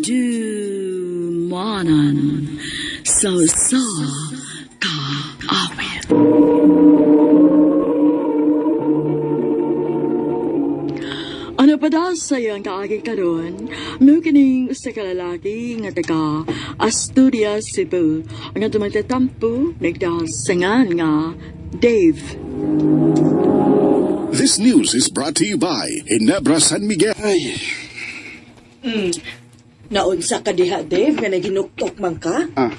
Kahandumanan sa usa ka awit. Ano pa daw sa iyang kaagi karon? Mo kining usa ka lalaki nga taga Asturias, Cebu. Ang atong magtatampo nagdasangan nga Dave. This news is brought to you by Hinebra San Miguel. Ay, Naunsa ka diha, Dave, nga naginuktok man ka? ah.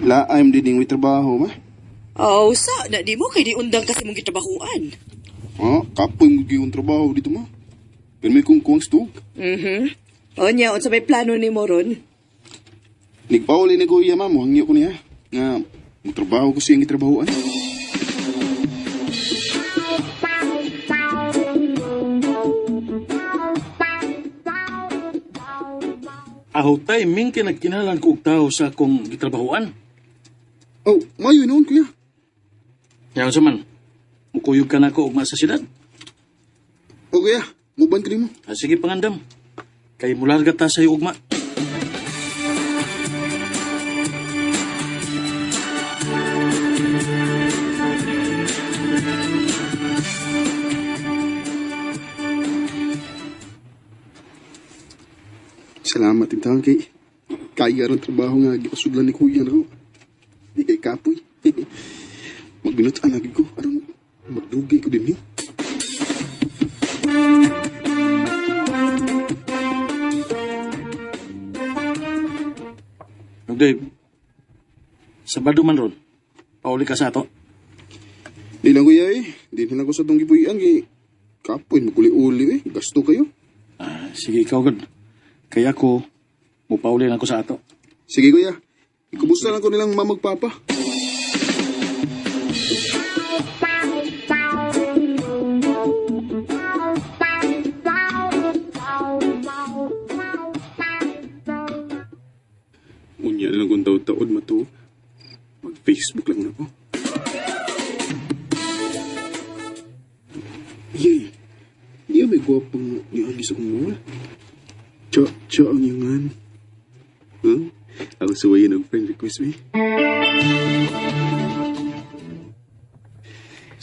Laim din ning may trabaho ma. Aw, sa, na di mo kay di undang kasi mong gitrabahuan. Ah, kapoy mo gyud trabaho dito ma. Pero may kung kuwang stog. Onya, unsa may plano nimo ron? Nigpauli ni kuya ma, muhangyo ko niya. Nga, magtrabaho ko siyang gitrabahoan. Ahutay, ming kinagkinalan ko og tao sa akong gitrabahoan. Oh, mayo noon kuya. Yaw sa man, mukuyog ka na ko ugma sa siyudad. O kuya, muban ka nimo. Ah, sige pangandam, kay mularga ta sa'yo ugma. Salamat intang kay kaya ron trabaho nga gipasudlan ni kuya nako. Di kay kapoy. Magbinutan lagi ko. Aron magdugay ko din ni. Ug Dave, Sabado man ron, pauli ka sa ato. Di lang kuya eh. Di na lang ko sa tong gipuy-an kay kapoy maguli-uli eh. Gasto kayo. Ah, sige ikaw gud. Kaya ako, mupauli na ko sa ato. Sige kuya. Ikumusta lang ko nilang mamagpapa. Unya lang kung taod-taod mato. Mag-Facebook lang na ko. Yay! Di may gwapang niagi sa kong mall. Cha, cha ang iyong Huh? Ako suwayin og friend request me.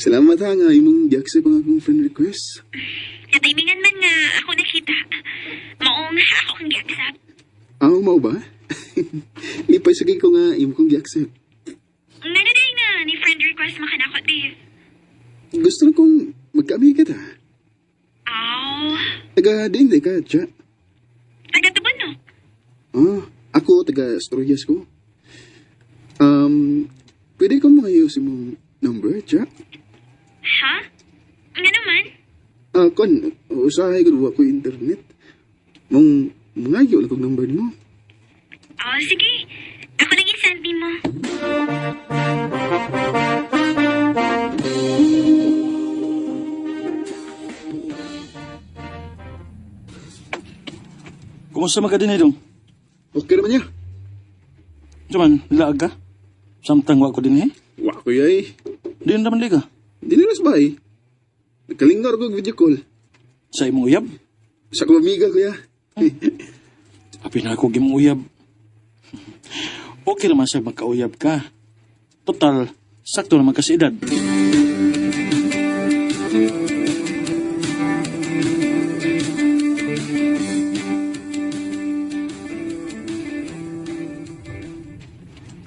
Salamat ha nga imong gi-accept ang akong friend request. Nataimingan man nga ako nakita. Maong ako kang gi-accept. Aw, mao ba? Lipay sa ko nga imo kong gi-accept. Nga na day nga ni friend request mo kanako, Dave. Gusto na kong magkaamiga ta. Aw, Taga din di ka, cha. taga Tubon no? Ah, ako taga Asturias ko. Pwede ko makayos imong number, cha? Ha? Nga naman? Ah, kon, usahay ko wa ko internet. Mong mangayo lang kog number nimo. Aw, sige. Ako lang i-send mo. Kumusta man ka din dong? Okay naman niya. Cuman, nilaag ka? Samtang wa ko din eh. Wa ko yay. Di na naman di ka. Di na ba eh. Nagkalingar ko og video call. Sa imong uyab? Sa akong amiga kuya. Abi na ako gimong uyab. Okay naman siya magkauyab ka. Total, sakto naman kasi edad.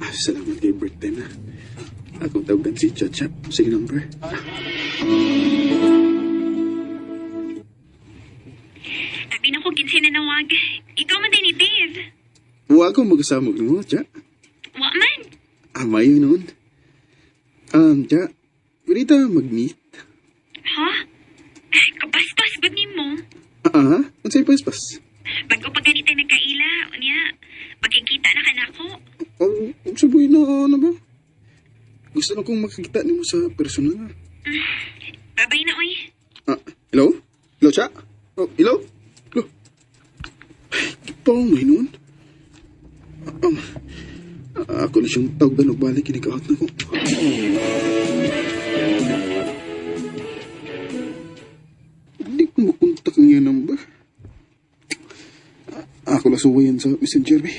Ah, salamat kay birthday na. Akong tawagan si Chacha. Sige number. Abi na ko kinsi nanawag. Ikaw man din ni Dave. Wa ko magkasama mo, Cha. Wa man. Ah, mayo noon. Cha, pwede ta mag-meet? Ha? Ay, Kapaspas gud nimo. Ah, ah, unsay paspas? Bago pa ganita nagkaila, unya, magkikita na ka nako. Oh, unsa ba yun na, ano ba? Gusto na kong makakita nimo sa personal. Babay na, oy. Ah, hello? Hello, Cha? Oh, hello? Hello? Ay, Kipaw may noon. Um, ako na siyang tawag na balik, kinikaot na ko. Hindi ko makontak ang iyang number. Ako lang suwayan sa messenger, be.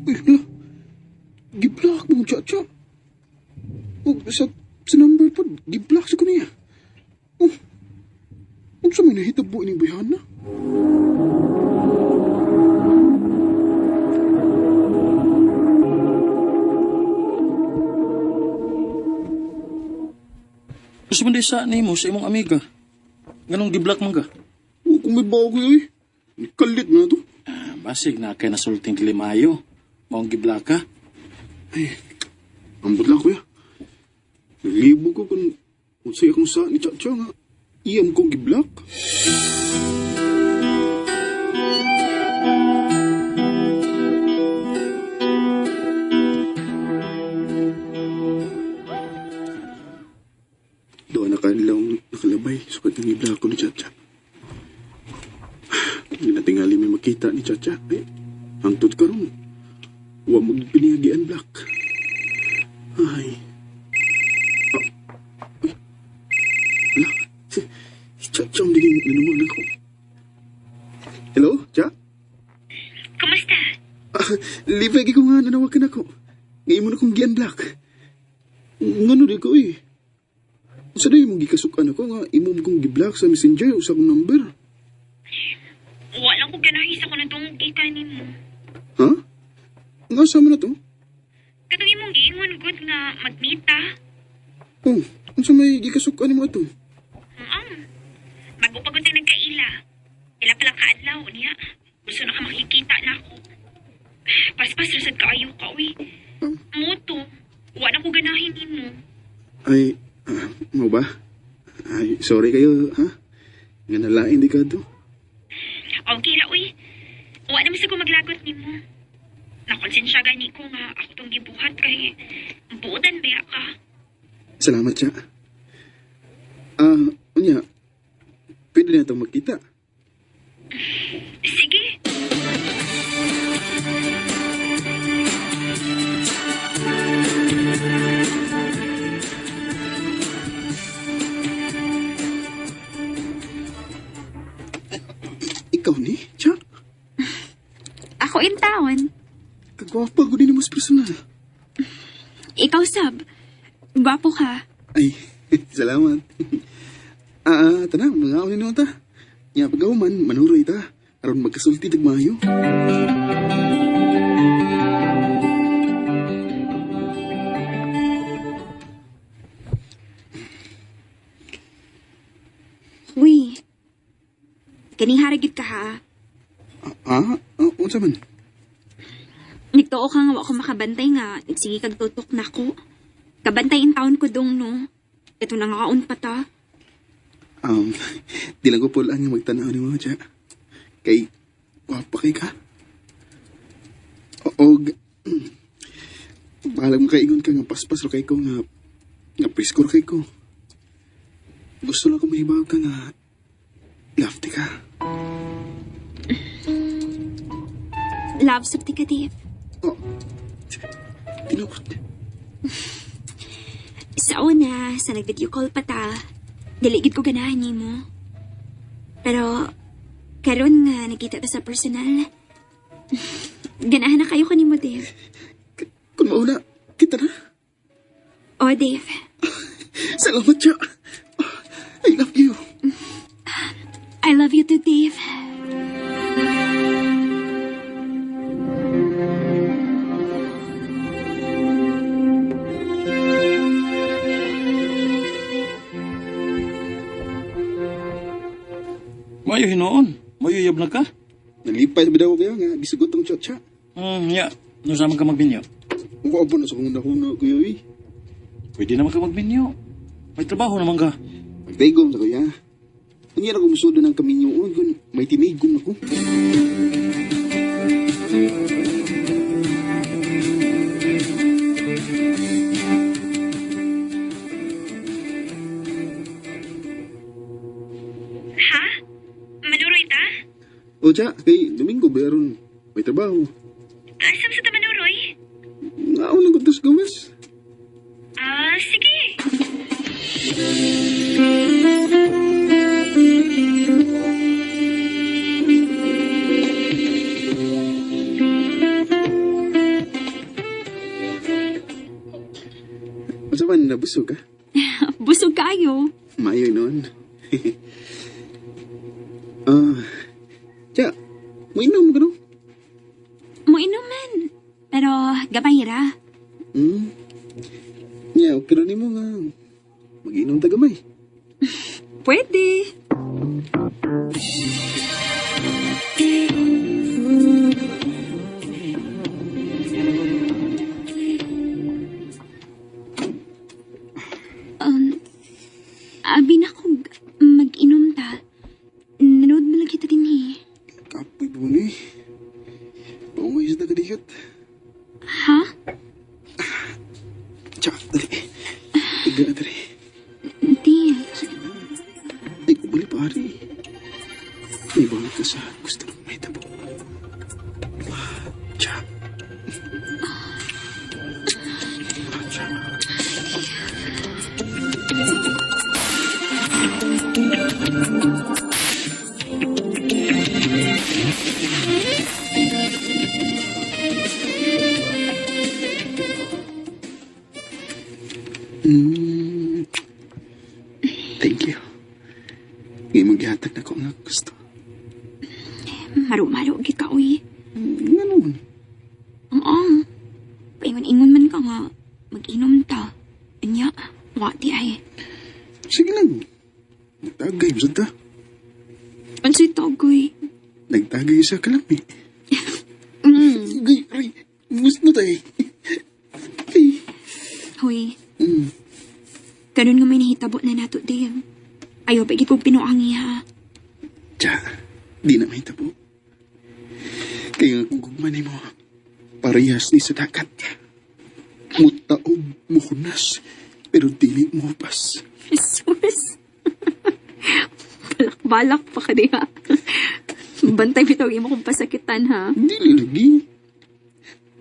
Uy, hala. Giblock mo, cha-cha. Oh, sa number po, giblock sa ko niya. Oh, unsa may nahitabo ining bayhana? Gusto man di sa nimo sa imong amiga. Ganong giblock man ka. Oh, kung may bago eh. Kalit na to. Ah, basig na kay nasulting kilimayo. Maong giblock ka. Ambot lang, kuya. Naglibo ko kung unsay akong sa ni Chacha nga. Iyam kong giblock. Doon na kanilang nakalabay. Sukat ng giblock ko ni Chacha. Hindi natingali may makita ni Chacha. Eh, hangtod karon. Wa mo pinihagian block. Ay. Ah. Uy. Ala. Si Cha Cha ang dingin nanuwag ako. Hello, Cha? Kumusta? Ah, lipay ko nga nanawagan ako. Ngayon mo na kong gian-block. Ngano di ko eh. Sa day mong gikasukan ako nga imo mo kong gi-block sa messenger o sa akong number. Wala ko ganahi sa kuno dungog ka nimo. Ha? Nga sama na to? Katong imong giingon gud nga mag-meet ta. Oh, unsa may gikasukan nimo ato? Ang. Bago pa gud nagkaila. Ila pa lang kaadlaw niya. Gusto na ka makikita na ako. Paspas ra sad kaayo ka uy. Muto. Wala ko ganahin nimo. Ay, mo ba? Ay, sorry kayo, ha? Nga nalain di ka to. Okay ra uy. Wala naman sa ko maglagot nimo. Nakonsensya gani ko nga ako tong gibuhat kay buotan ba ka. Salamat siya. Ah, unya, pwede na itong magkita. Sige. Ikaw ni, Cha? Ako in town. Kagwapa ko din mo sa personal. Ikaw sab. Gwapo ka. Ay, salamat. Tana, mga uni ta. Nya pagaw man, manuroy ta. Aron magkasulti tagmayo. Uy. Kanihara gid ka ha. Unsa man? Nagtuo ka nga wa ko makabantay nga. Nagsige kag tutok na ko. Kabantay in town ko dong no. Ito na nga kaon pa ta. Di lang ko pulaan nga magtanaw ni mo, Cha. Kay, gwapa kay ka. Og, bahalag makaingon ka nga paspas ro kay ko nga, nga presko ro kay ko. Gusto lang ko mahibaw ka nga, love ti ka. Love sab ti ka, Dave. Oh, tinukot. Sa una, sa nag-video call pa ta, dili gid ko ganahan nimo. Pero, karon nga nakita ta sa personal, ganahan na kayo kanimo, Dave. Kung mauna, kita na. Oh, Dave. Salamat, Cha. I love you. I love you too, Dave. Mayo hinuon. Mayo yab na ka. Nalipay sa bidaw kaya nga, gisugot ang cha-cha. Ya. Nusa man ka magbinyo. Kung kaabo na sa kong nahuna, kuya eh. Pwede naman ka magbinyo. May trabaho naman ka. Magdaigom sa kuya. Ang yan ako musudo ng kaminyoon kung may tinigom ako. Ha? Manuroy ta? O cha, kay Domingo ba ron may trabaho. Asam sa ta manuroy? Nga lang ko tas gawas. Ah, sige. Nabusog ka? Busog kaayo. Maayo noon. Ah, Cha, mainom ka no? Moinom man. Pero gamay ra. Hmm. Yeah, okay ra nimo nga mag-inom ta gamay. Pwede. Abi na kog mag-inom ta. Nanood mo lang kita din eh. Kapoy po ni. Paungay sa tagadikot. Ha? Cha, dali. Tiga na dali. Hindi. Sige na. Ay, kubali pare. May balik ka sa gusto ng may tabo. Cha. Cha. Mm. Thank you. Ngayon maghihatag na ko nga gusto. Maro-maro gid ka, uy. Nga naman. Oo. Paingon-ingon man ka nga. Mag-inom ta. Anya, wa di ay. Sige lang. Nagtagay, masad ta. Unsay tagoy? Nagtagay sa kalami. Gay, aray, gusto na tayo. Ay. Hoy. Karon nga may nahitabo na nato, Dave. Ayaw pa kong pinuangi, ha? Tsa, di na may tabo. Kaya nga kung gugma nimo, parehas ni sa dagat. Mutaob, muhunas, pero dili mo pas. Jesus. Balak-balak pa ka diha. Bantay bitaw imo kong pasakitan, ha? Dili lagi.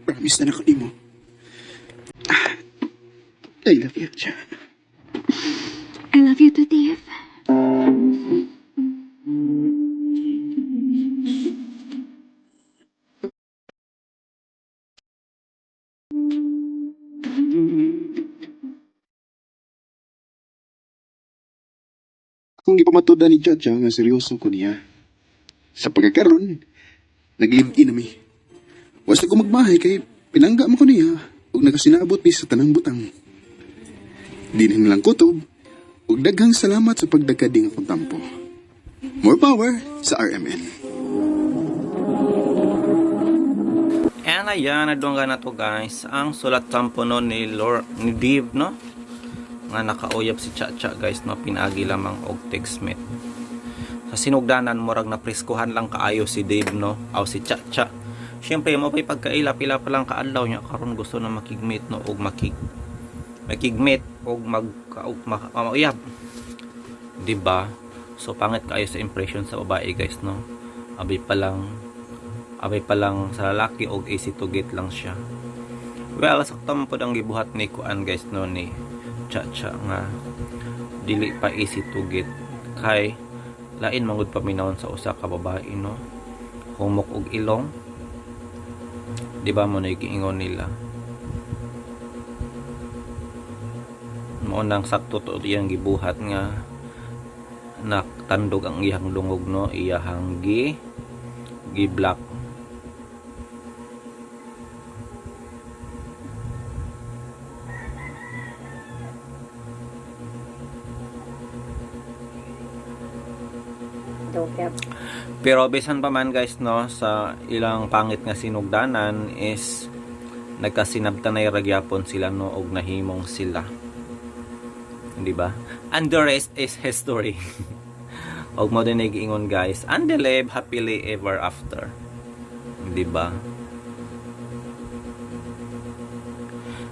Promise na nako nimo. Ah, I love you, Tsa. I love you too, Dave. Akong gipamatudan ni Chacha nga seryoso ko niya. Sa pagkakaroon, nag-live-in na mi. Wasa ko magmahay kay pinangga mo ko niya ug nakasinabot mi sa tanang butang. Dinhin lang kutob ug daghang salamat sa pagdagkading akong tampo. More power sa RMN. And ayan, nadunggan na to guys. Ang sulat tampo no ni Lord, ni Dave no. Nga nakauyab si Chacha guys no, pinaagi lamang og text mate. Sa sinugdanan murag napreskuhan lang kaayo si Dave no, aw si Chacha. Siyempre mo pa'y pagkaila pila pa lang kaadlaw niya karon gusto na makigmeet no og makigmeet og mag og mauyab. 'Di ba? So pangit kaayo sa impression sa babae guys no. Abi pa lang abay pa lang sa lalaki og easy to get lang siya. Well, sakto man pod ang gibuhat ni kuan guys no ni Chacha nga dili pa easy to get kay lain mangud paminawon sa usa ka babae no. Humok og ilong. Di ba mo na giingon nila? Mao nang sakto to iyang gibuhat nga nakatandog ang iyang dungog no, iyahang gi gi-block. Pero bisan pa man guys no sa ilang pangit nga sinugdanan is nagkasinabtanay ra gyapon sila no og nahimong sila. Di ba? And the rest is history. Og mo din giingon guys, and they live happily ever after. Di ba?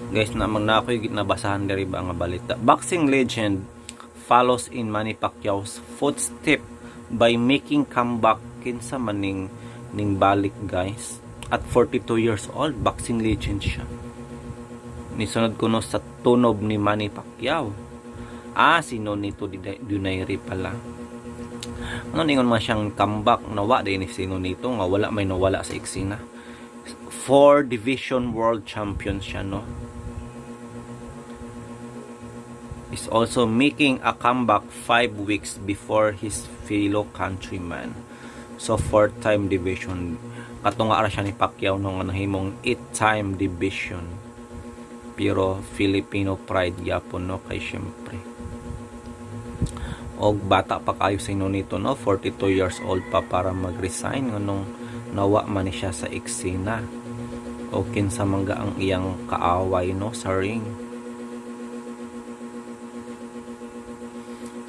Guys, na na ako'y nabasahan diri ba nga balita. Boxing legend follows in Manny Pacquiao's footstep by making comeback kinsa maning ning balik guys. At 42 years old, boxing legend siya. Nisunod kuno sa tunob ni Manny Pacquiao. Ah, si Nonito Donaire pala. Ano ningon man siyang comeback nawa din ni si Nonito nga wala may nawala sa eksena. 4 division world champion siya no. Is also making a comeback 5 weeks before his fellow countryman. So, four-time division. Katunga ra siya ni Pacquiao nung nahimong eight-time division. Pero Filipino pride gyapon, no, kay syempre. Og bata pa kayo sa nito, no, 42 years old pa para mag-resign nganong nawa man ni siya sa eksena o kinsa man ga ang iyang kaaway, no, sa ring.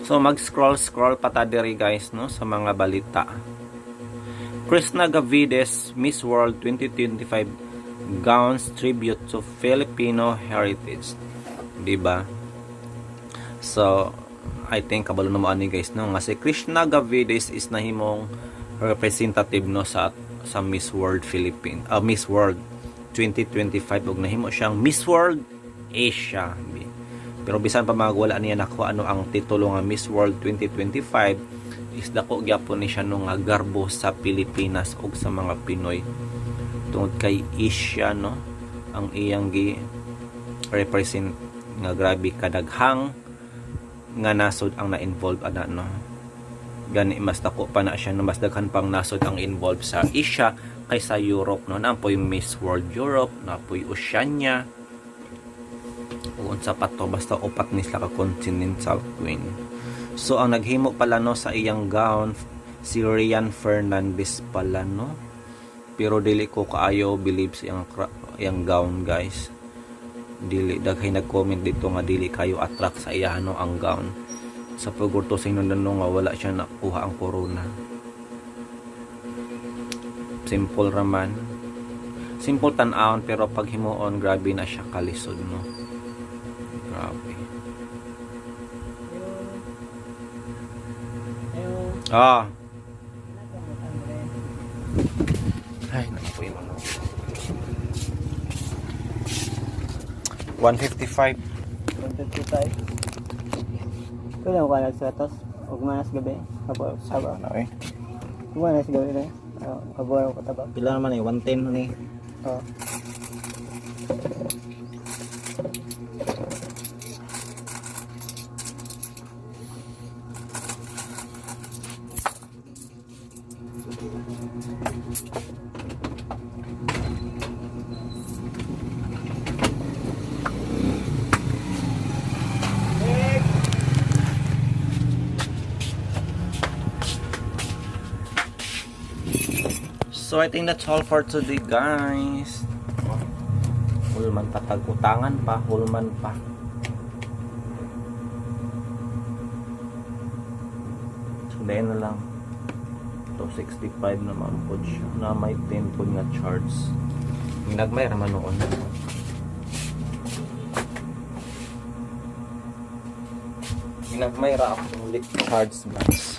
So mag-scroll scroll pa ta diri, guys, no, sa mga balita. Krishna Gavides Miss World 2025 gowns tribute to Filipino heritage. 'Di ba? So I think kabalo na mo ani, guys, no, nga si Krishna Gavides is nahimong representative, no, sa Miss World Philippine, Miss World 2025 ug nahimo siyang Miss World Asia. Pero bisan pa mga wala niya nakuha ano ang titulo nga Miss World 2025 is dako gyapon ni siya no nga garbo sa Pilipinas ug sa mga Pinoy tungod kay Asia, no, ang iyang gi represent nga grabe kadaghang nga nasod ang na-involve ana, no. Gani mas dako pa na siya, no, mas daghan pang nasod ang involved sa Asia kaysa Europe, no. Naa poy Miss World Europe, naa poy Oceania ug unsa pa to, basta upat ni sila ka continental queen. So ang naghimo pala, no, sa iyang gown si Rian Fernandez pala, no. Pero dili ko kaayo believe sa iyang gown, guys. Dili daghay nag-comment dito nga dili kayo attract sa iya, no, ang gown sa pagurto sa inyo, no, nga wala siya nakuha ang corona. Simple raman, simple tan-awon, pero pag himuon grabe na siya kalisod, no, grabe. Ah, ay naku, yung ano, 155. 155. Pwede mo ka nagsatos? Ug manas gabi? Abo, abo. Ano eh. Ug manas gabi na. Abo ko tabang. Pila naman eh, 110 ni. Oh. So I think that's all for today, guys. Hulman tatag-utangan pa, hulman pa. So dahil na lang. 265 naman po siya na may 10 po nga charge. Nagmay raman noon. Ginagmay ra akong charge, guys.